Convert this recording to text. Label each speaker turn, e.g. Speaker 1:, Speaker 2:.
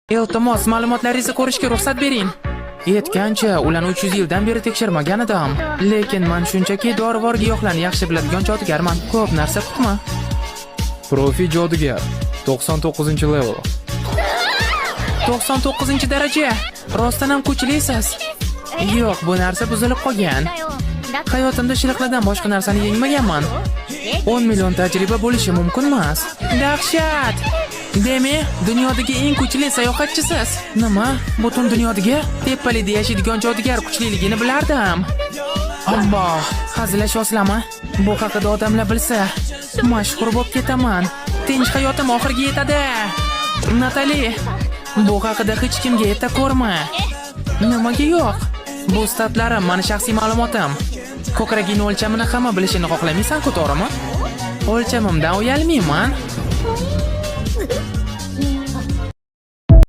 Speaker 1: Iltimos, ma'lumotlaringizni ko'rishga ruxsat bering. Yetgancha, ularni 300 yildan beri tekshirmagan edim. Lekin man shunchaki dorivor giyohlarni yaxshi biladigan jodugarman. Ko'p narsa kutma.
Speaker 2: Profi jodugar. 99-level.
Speaker 1: 99-daraja. Rostdan ham kuchlisiz. Yo'q, bu narsa buzilib qolgan. Hayotimda shilliqlardan boshqa narsani yengmaganman. 10 million tajriba bo'lishi mumkin emas. Dahshat! Demak, dunyodagi eng kuchli sayohatchisiz. Nima? Butun dunyodagi tepalikda yashaydigan jodugar kuchliligini bilardim. Ammo hazillashyapsizlarmi? Bu haqida odamlar bilsa, mashhur bo'lib ketaman. Tinch hayotim oxiriga yetadi. Natali, bu haqida hech kimga ayta ko'rma. Nimaga yo'q? Bu statlarim mani shaxsiy ma'lumotim. Ko'kragingni o'lchamini hamma bilishini xohlamaysan-ku, to'g'rimi? O'lchamimdan uyalmayman.